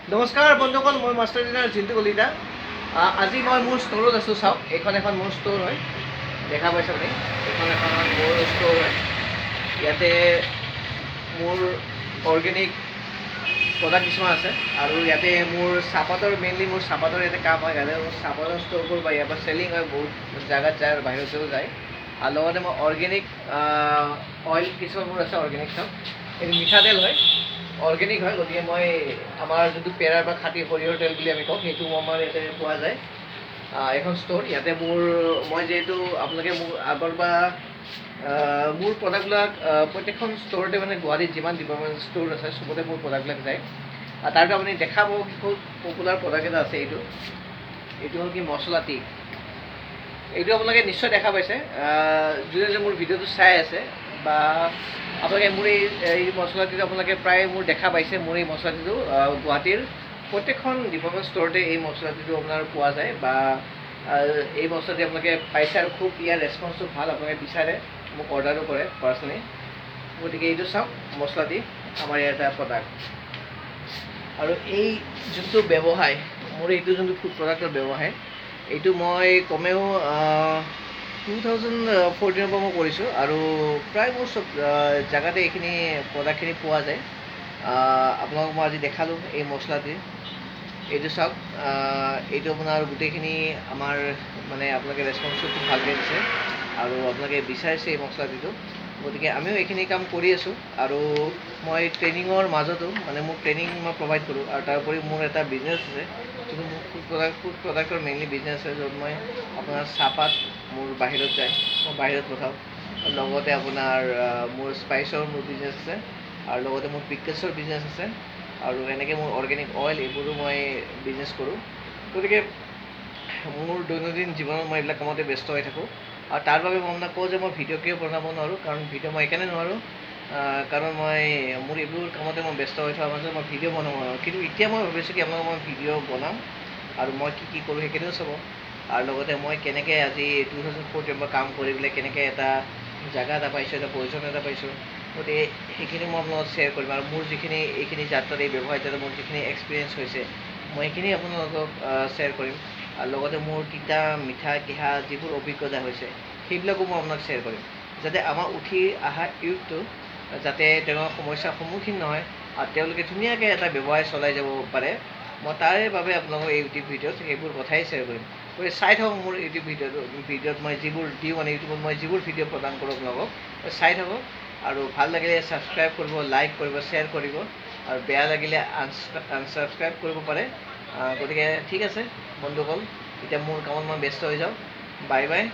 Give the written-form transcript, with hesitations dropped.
নমস্কাৰ বন্ধুসকল, মই মাষ্টাৰ ট্ৰেইনাৰ জিন্তু কলিতা। আজি মই মোৰ ষ্ট'ৰত আছোঁ। চাওক, এইখন এখন মোৰ ষ্ট'ৰ হয়। দেখা পাইছে আপুনি, এইখন এখন মোৰ ষ্ট'ৰ হয়। ইয়াতে মোৰ অৰ্গেনিক প্ৰডাক্ট কিছুমান আছে আৰু ইয়াতে মোৰ চাহপাতৰ, মেইনলি মোৰ চাহপাতৰ ইয়াতে কাম হয়। ইয়াতে মোৰ চাহপাতৰ ষ্ট'ৰ কৰোঁ বা ইয়াৰ পৰা চেলিং হয়, বহুত জেগাত যায় আৰু বাহিৰতেও যায়। আৰু লগতে মই অৰ্গেনিক অইল কিছুমান মোৰ আছে। অৰ্গেনিক, চাওক, এইটো মিঠাতেল হয়, অৰ্গেনিক হয়। গতিকে মই আমাৰ যোনটো পেৰাৰ বা খাটি সৰিয়হৰ তেল বুলি আমি কওঁ, সেইটো আমাৰ ইয়াতে পোৱা যায়। এইখন ষ্ট'ৰ, ইয়াতে মোৰ মই যিহেতু আপোনালোকে মোৰ আগৰ বা মোৰ প্ৰডাক্টবিলাক প্ৰত্যেকখন ষ্ট'ৰতে, মানে গুৱাহাটীত যিমান ডিপাৰ্টমেণ্ট ষ্ট'ৰ আছে, চবতে মোৰ প্ৰডাক্টবিলাক যায়। আৰু তাৰপিছত আপুনি দেখাব, খুব পপুলাৰ প্ৰডাক্ট এটা আছে এইটো। এইটো হ'ল কি মছলা টি। এইটো আপোনালোকে নিশ্চয় দেখা পাইছে, যোনে যোনে মোৰ ভিডিঅ'টো চাই আছে বা আপোনালোকে মোৰ এই মছলাটিটো আপোনালোকে প্ৰায় মোৰ দেখা পাইছে। মোৰ এই মছলাটিটো গুৱাহাটীৰ প্ৰত্যেকখন ডিপাৰ্টমেণ্ট ষ্ট'ৰতে এই মছলাটিটো আপোনাৰ পোৱা যায় বা এই মছলাটি আপোনালোকে পাইছে আৰু খুব ইয়াৰ ৰেচপন্সটো ভাল। আপোনালোকে বিচাৰে, মোক অৰ্ডাৰো কৰে পাৰ্চনেলি। গতিকে এইটো চাওক, মছলাটি আমাৰ ইয়াৰ এটা প্ৰডাক্ট। আৰু এই যোনটো ব্যৱসায় মোৰ, এইটো যোনটো ফুড প্ৰডাক্টৰ ব্যৱসায়, এইটো মই কমেও 2014ৰ পৰা মই কৰিছোঁ আৰু প্ৰায় মোৰ চব জেগাতে এইখিনি প্ৰডাক্টখিনি পোৱা যায়। আপোনালোকক মই আজি দেখালোঁ এই মছলাটি। এইটো চাওক, এইটো আপোনাৰ গোটেইখিনি আমাৰ মানে আপোনালোকে ৰেচপন্সটো খুব ভালকৈ দিছে আৰু আপোনালোকে বিচাৰিছে এই মছলাটিটো। গতিকে আমিও এইখিনি কাম কৰি আছোঁ। আৰু মই ট্ৰেইনিঙৰ মাজতো, মানে মোৰ ট্ৰেইনিং মই প্ৰভাইড কৰোঁ আৰু তাৰোপৰি মোৰ এটা বিজনেছ আছে, যোনটো মোৰ ফুড প্ৰডাক্টৰ মেইনলি বিজনেছ আছে, য'ত মই আপোনাৰ চাহপাত মোৰ বাহিৰত যায়, মই বাহিৰত পঠাওঁ। লগতে আপোনাৰ মোৰ স্পাইচৰ মোৰ বিজনেছ আছে আৰু লগতে মোৰ পিকলছৰ বিজনেছ আছে আৰু এনেকৈ মোৰ অৰ্গেনিক অইল, এইবোৰো মই বিজনেছ কৰোঁ। গতিকে মোৰ দৈনন্দিন জীৱনত মই এইবিলাক কামতে ব্যস্ত হৈ থাকোঁ। আৰু তাৰ বাবে মই আপোনাক কওঁ যে মই ভিডিঅ' কিয় বনাব নোৱাৰোঁ। কাৰণ ভিডিঅ' মই এইকাৰণে নোৱাৰোঁ, কাৰণ মই মোৰ এইবোৰ কামতে মই ব্যস্ত হৈ থকাৰ মাজত মই ভিডিঅ' বনাব নোৱাৰোঁ। কিন্তু এতিয়া মই ভাবিছোঁ কি আপোনালোকক মই ভিডিঅ' বনাম আৰু মই কি কি কৰোঁ সেইখিনিও চাব আৰু লগতে মই কেনেকৈ আজি 2014ৰ পৰা কাম কৰি পেলাই কেনেকৈ এটা জেগা এটা পাইছোঁ, এটা পজিশ্যন এটা পাইছোঁ, গতিকে সেইখিনি মই আপোনালোকক শ্বেয়াৰ কৰিম। আৰু মোৰ যিখিনি এইখিনি যাত্ৰাত, এই ব্যৱসায়ত মোৰ যিখিনি এক্সপিৰিয়েঞ্চ হৈছে, মই সেইখিনি আপোনালোকক শ্বেয়াৰ কৰিম। আৰু লগতে মোৰ তিতা মিঠা কেহা যিবোৰ অভিজ্ঞতা হৈছে, সেইবিলাকো মই আপোনাক শ্বেয়াৰ কৰিম, যাতে আমাৰ উঠি অহা ইউথটো যাতে তেওঁলোকৰ সমস্যাৰ সন্মুখীন নহয় আৰু তেওঁলোকে ধুনীয়াকৈ এটা ব্যৱসায় চলাই যাব পাৰে। মই তাৰে বাবে আপোনালোকক এই ইউটিউব ভিডিঅ'ত সেইবোৰ কথাই শ্বেয়াৰ কৰিম। গতিকে চাই থাকক মোৰ ইউটিউব ভিডিঅ'টো। ভিডিঅ'ত মই যিবোৰ দিওঁ, মানে ইউটিউবত মই যিবোৰ ভিডিঅ' প্ৰদান কৰোঁ, আপোনালোকক চাই থাকক। আৰু ভাল লাগিলে ছাবস্ক্ৰাইব কৰিব, লাইক কৰিব, শ্বেয়াৰ কৰিব আৰু বেয়া লাগিলে আনছাবস্ক্ৰাইব কৰিব পাৰে। গতিকে ঠিক আছে বন্ধুসকল, এতিয়া মোৰ কামত মই ব্যস্ত হৈ যাওঁ। Bye bye.